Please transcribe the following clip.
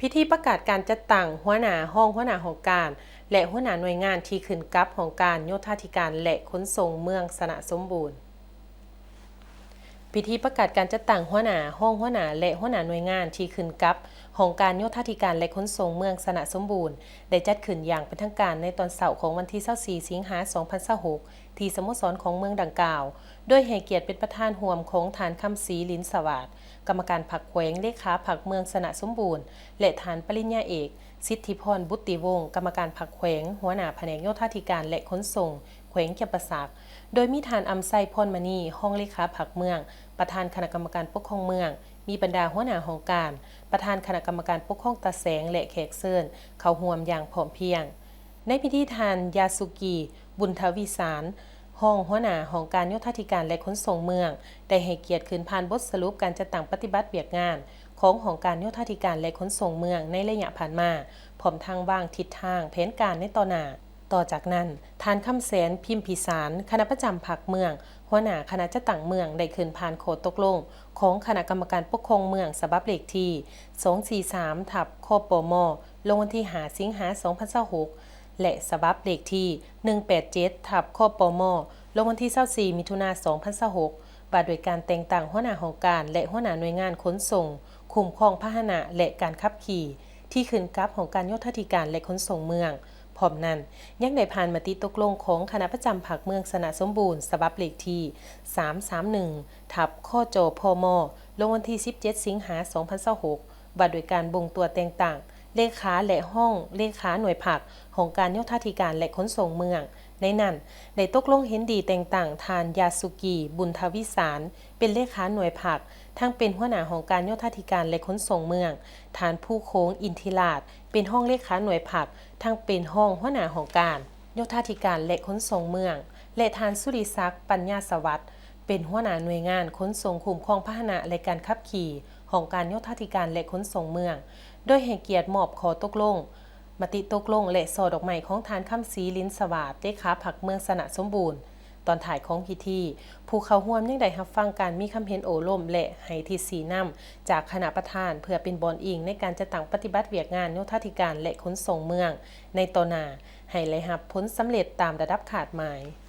ພິທີປະກາດການຈັດຕັ້ງຫົວໜ້າ, ຮອງຫົວໜ້າຫ້ອງການ ແລະ ຫົວໜ້າໜ່ວຍງານທີ່ຂຶ້ນກັບຫ້ອງການໂຍທາທິການ ແລະ ຂົນສົ່ງເມືອງຊະນະສົມບູນ. ພິທີປະກາດການຈັດຕັ້ງຫົວໜ້າ, ຮອງຫົວໜ້າ ແລະ ຫົວໜ້າໜ່ວຍງານທີ່ຂຶ້ນກັບຫ້ອງການໂຍທາທິການ ແລະ ຂົນສົ່ງເມືອງຊະນະສົມບູນ ໄດ້ຈັດຂຶ້ນຢ່າງເປັນທາງການໃນຕອນເຊົ້າຂອງວັນທີຊາວສີ່ ສິງຫາ ສອງພັນຊາວຫົກ ທີ່ສະໂມສອນຂອງເມືອງດັ່ງກ່າວ, ໂດຍໃຫ້ກຽດເປັນປະທານຮ່ວມຂອງທ່ານ ຄຳສີ ລິນສະຫວາດ ກຳມະການພັກແຂວງ, ເລຂາພັກເມືອງຊະນະສົມບູນ ແລະ ທ່ານ ປະລິນຍາເອກ ສິດທິພອນ ບຸດຕິວົງ ກຳມະການພັກແຂວງ, ຫົວໜ້າພະແນກໂຍທາທິການ ແລະ ຂົນສົ່ງ ແຂວງຈຳປາສັກ, ໂດຍມີທ່ານ ອຳໄຊ ພອນມະນີ ຮອງເລຂາພັກເມືອງ, ປະທານຄະນະກຳມະການປົກຄອງເມືອງ, ມີບັນດາຫົວໜ້າຫ້ອງການ, ປະທານຄະນະກຳມະການປົກຄອງຕາແສງ ແລະ ແຂກເຊີນເຂົ້າຮ່ວມຢ່າງພ້ອມພຽງ. ໃນພິທີ ທ່ານ ຢາສຸກີ ບຸນທະວິສານ ຮອງຫົວໜ້າຫ້ອງການໂຍທາທິການ ແລະ ຂົນສົ່ງເມືອງ ໄດ້ໃຫ້ກຽດຂຶ້ນຜ່ານບົດສະຫຼຸບການຈັດຕັ້ງປະຕິບັດວຽກງານຂອງຫ້ອງການໂຍທາທິການ ແລະ ຂົນສົ່ງເມືອງໃນໄລຍະຜ່ານມາ, ພ້ອມທັງວາງທິດທາງແຜນການໃນຕໍ່ໜ້າ. ຕໍ່ຈາກນັ້ນ, ທ່ານ ຄຳແສນ ພິມພິສານ ຄະນະປະຈຳພັກເມືອງ, ຫົວໜ້າຄະນະຈັດຕັ້ງເມືອງ ໄດ້ຂຶ້ນຜ່ານຂໍ້ຕົກລົງຂອງຄະນະກຳມະການປົກຄອງເມືອງ ສະບັບເລກທີ ສອງສີ່ສາມ ທັບ ຄປມ ລົງວັນທີ ຫ້າ ສິງຫາ ສອງພັນຊາວຫົກ ແລະ ສະບັບເລກທີ ໜຶ່ງແປດເຈັດ ທັບ ຄປມ ລົງວັນທີ ຊາວສີ່ ມິຖຸນາ ສອງພັນຊາວຫົກ ວ່າດ້ວຍການແຕ່ງຕັ້ງຫົວໜ້າຫ້ອງການ ແລະ ຫົວໜ້າໜ່ວຍງານຂົນສົ່ງ, ຄຸ້ມຄອງພາຫະນະ ແລະ ການຂັບຂີ່ ທີ່ຂຶ້ນກັບຫ້ອງການໂຍທາທິການ ແລະ ຂົນສົ່ງເມືອງ. ພ້ອມນັ້ນ, ຍັງໄດ້ຜ່ານມະຕິຕົກລົງຂອງຄະນະປະຈຳພັກເມືອງຊະນະສົມບູນ ສະບັບເລກທີ ສາມສາມໜຶ່ງ ທັບ ຄຈພມ ລົງວັນທີ ສິບເຈັດ ສິງຫາ ສອງພັນຊາວຫົກ ວ່າດ້ວຍການບົ່ງຕົວແຕ່ງຕັ້ງເລຂາ ແລະ ຮອງເລຂາໜ່ວຍພັກຫ້ອງການໂຍທາທິການ ແລະ ຂົນສົ່ງເມືອງ. ໃນນັ້ນ, ໄດ້ຕົກລົງເຫັນດີແຕ່ງຕັ້ງທ່ານ ຢາສຸກີ ບຸນທະວິສານ ເປັນເລຂາໜ່ວຍພັກ, ທັງເປັນຫົວໜ້າຫ້ອງການໂຍທາທິການ ແລະ ຂົນສົ່ງເມືອງ, ທ່ານ ພູໂຂງ ອິນທິລາດ ເປັນຮອງເລຂາໜ່ວຍພັກ, ທັງເປັນຮອງຫົວໜ້າຫ້ອງການໂຍທາທິການ ແລະ ຂົນສົ່ງເມືອງ ແລະ ທ່ານ ສຸລິສັກ ປັນຍາສະຫວັດ ເປັນຫົວໜ້າໜ່ວຍງານຂົນສົ່ງຄຸ້ມຄອງພາຫະນະ ແລະ ການຂັບຂີ່ ຫ້ອງການໂຍທາທິການ ແລະ ຂົນສົ່ງເມືອງ, ໂດຍໃຫ້ກຽດມອບຂໍ້ຕົກລົງ, ມະຕິຕົກລົງ ແລະ ສໍດອກໄມ້ຂອງທ່ານ ຄຳສີ ລິນສະຫວາດ ເລຂາພັກເມືອງຊະນະສົມບູນ. ຕອນທ້າຍຂອງພິທີ, ຜູ້ເຂົ້າຮ່ວມຍັງໄດ້ຮັບຟັງການມີຄຳເຫັນໂອ້ລົມ ແລະ ໃຫ້ທິດຊີ້ນຳຈາກຄະນະປະທານ ເພື່ອເປັນບ່ອນອີງໃນການຈັດຕັ້ງປະຕິບັດວຽກງານໂຍທາທິການ ແລະ ຂົນສົ່ງເມືອງໃນຕໍ່ໜ້າ ໃຫ້ໄດ້ຮັບຜົນສຳເລັດຕາມລະດັບຄາດໝາຍ.